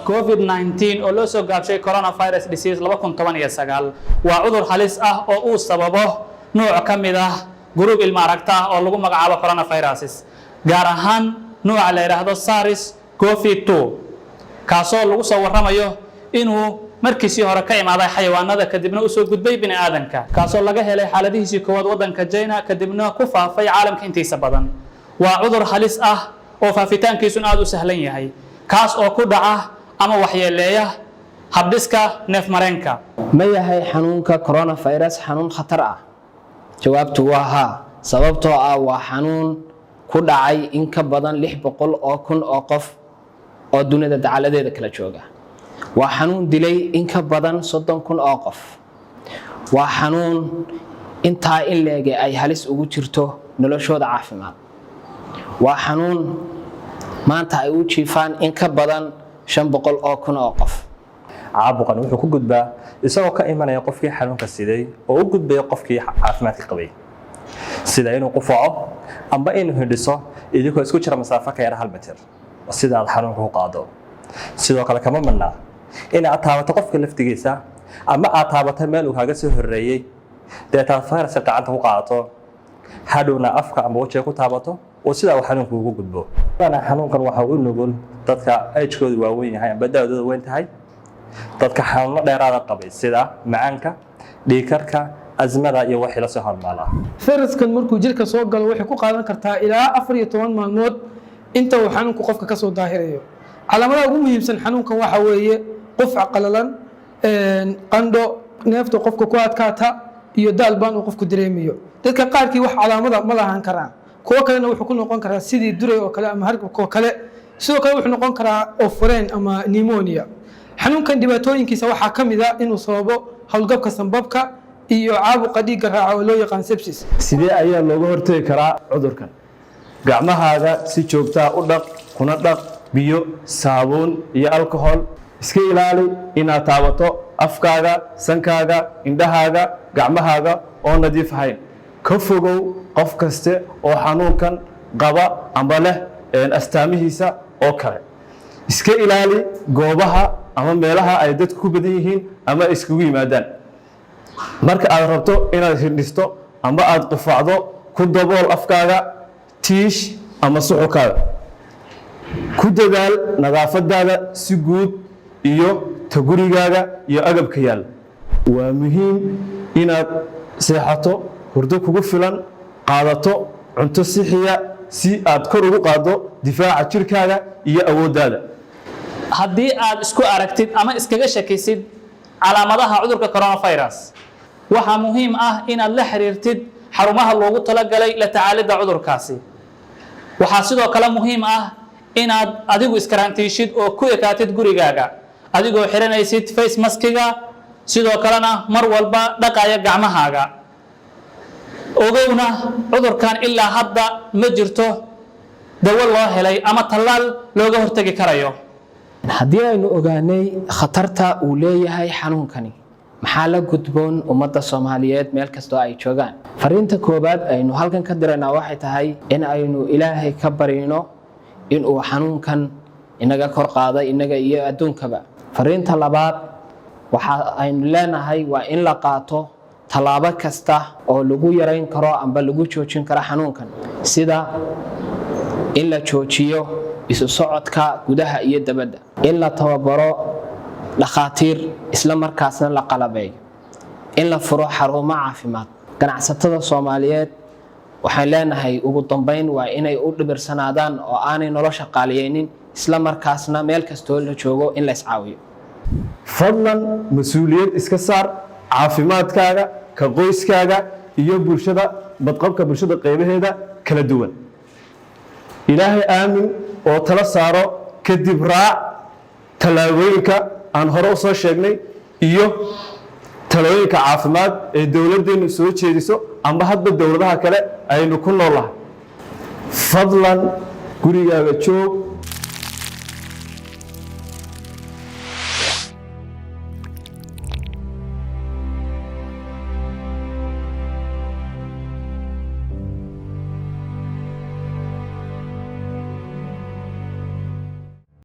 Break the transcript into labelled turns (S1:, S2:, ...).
S1: COVID-19 oo loo soo gaabshay coronavirus disease 2019 waa cudur halis ah oo uu sababo nuuc ka mid ah group ilma aragta ah oo lagu magacaabo coronaviruses, gaar ahaan nuuca la yidhaahdo SARS CoV 2, kaasoo lagu soo warramayo inuu markiisii hore ka imaaday xayawaanada, kadibna usoo gudbay bini aadanka, kaasoo laga helay xaaladihiisii koowaad waddanka China, kadibna ku faafay caalamka intiisa badan. Waa cudur halis ah oo faafitaankiisuna aada u sahlan yahay, kaas oo ku dhaca ama waxyeeleeya habdhiska neefmareenka.
S2: Ma yahay xanuunka coronavirus xanuun khatar ah? Jawaabtu waa haa, sababtoo ah waa xanuun ku dhacay in ka badan 600,000 oo qof oo dunida dacaladeeda kala jooga. Waa xanuun dilay in ka badan 30,000 oo qof. Waa xanuun intaa in leege ay halis ugu jirto noloshooda caafimaad. Waa xanuun maanta ay u jiifaan in ka badan 500,000 oo qof.
S3: Caabuqan wuxuu ku gudbaa isagoo ka imanaya qofkii xanuunka siday oo u gudbaya qofkii caafimaadka qabay, sida inuu qufaco amba inuu hindhiso idinkoo isku jira masaafo ka yara 1 mitir, sida aad xanuunka ku qaado. Sidoo kale kama madnaa in aad taabato qofka laftigiisa ama aad taabato meel uu kaaga soo horreeyey, deetaad fayraska gacanta ku qaadato, hadhowna afka amba wejiga ku taabato oo sidaa uu xanuunku ugu gudbo. Xanuunkan waxa u nugul dadka agekoodu waaweyn yahay amba da'dooda weyn tahay, dadka xanuuno dheeraada qabay sida macaanka, dhiigkarka, asmada iyo wixii la soo hormaala.
S4: Fayraskan markuu jirka soo galo, waxay ku qaadan kartaa ilaa 14 maalmood inta uu xanuunku qofka kasoo daahirayo. Calaamadaha ugu muhiimsan xanuunkan waxa weeye qufac qalalan, qandho, neefta qofka ku adkaata iyo daal baan uu qofku dareemayo. Dadka qaarkii wax calaamada ma lahan karaan, kuwo kalena wuxuu ku noqon karaa sidii duray oo kale ama hargabka oo kale. Sidoo kale wuxuu noqon karaa oof-wareen ama pneumonia. Xanuunkan dhibaatooyinkiisa waxaa ka mid a inuu sababo howlgabka sambabka iyo caabuqa dhiigga raaca oo loo yaqaan sepsis.
S5: Sidee ayaa looga hortegi karaa cudurkan? Gacmahaaga si joogtaa u dhaq, kuna dhaq biyo, saabuun iyo alcohol. Iska ilaali inaad taabato afkaaga, sankaaga, indhahaaga, gacmahaaga oo nadiif ahayn. Ka fogow qof kaste oo xanuunkan qaba amba leh astaamihiisa oo kale. Iska ilaali goobaha ama meelaha ay dadku ku badan yihiin ama iskugu yimaadaan. Marka aad rabto inaad hindhisto amba aad qufacdo, ku dabool afkaaga tiish ama suxulkaaga. Ku dadaal nadaafadaada si guud iyo ta gurigaaga iyo agabka yaal. Waa muhiim inaad seexato hurdo kugu filan, qaadato cunto sixiya si aad kor ugu qaaddo difaaca jirkaaga iyo awooddaada.
S1: Haddii aad isku aragtid ama iskaga shakisid calaamadaha cudurka coronavirus, waxaa muhiim ah inaad la xiriirtid xarumaha loogu talagalay la tacaalidda cudurkaasi. Waxaa sidoo kale muhiim ah inaad adigu iskarantiishid oo ku ekaatid gurigaaga, adigoo xiranaysid face maskiga, sidoo kalena mar walba dhaqaya gacmahaaga. Ogowna, cudurkan ilaa hadda ma jirto dawo loo helay ama tallaal looga hortegi karayo.
S2: Haddii aynu ogaanay khatarta uu leeyahay xanuunkani, maxaa la gudboon ummadda Soomaaliyeed meel kastoo ay joogaan? Fariinta koowaad aynu halkan ka diraynaa waxay tahay in aynu Ilaahay ka barino inuu xanuunkan inaga kor qaada, inaga iyo adduunkaba. Fariinta labaad waxa aynu leenahay waa in la qaato tallaabo kasta oo lagu yarayn karo amba lagu joojin karo xanuunkan, sida in la joojiyo isu socodka gudaha iyo dabadda, in la tababaro dhakhaatiir isla markaasna la qalabeeyo, in la furo xarumo caafimaad. Ganacsatada Soomaaliyeed waxaan leenahay ugu dambeyn waa inay u dhibirsanaadaan oo aanay nolosha qaaliyeynin, isla markaasna meel kastoo la joogo in la iscaawiyo.
S5: Fadlan mas-uuliyad iska saar caafimaadkaaga, ka qoyskaaga iyo bulshada, badqabka bulshada qaybaheeda kala duwan. Ilaahay aamin oo tala saaro, kadib raac tallaabooyinka aan hore u soo sheegnay iyo talooyinka caafimaad ee dowladdeennu soo jeediso amba hadba dowladaha kale aynu ku noolahay. Fadlan gurigaaga joog.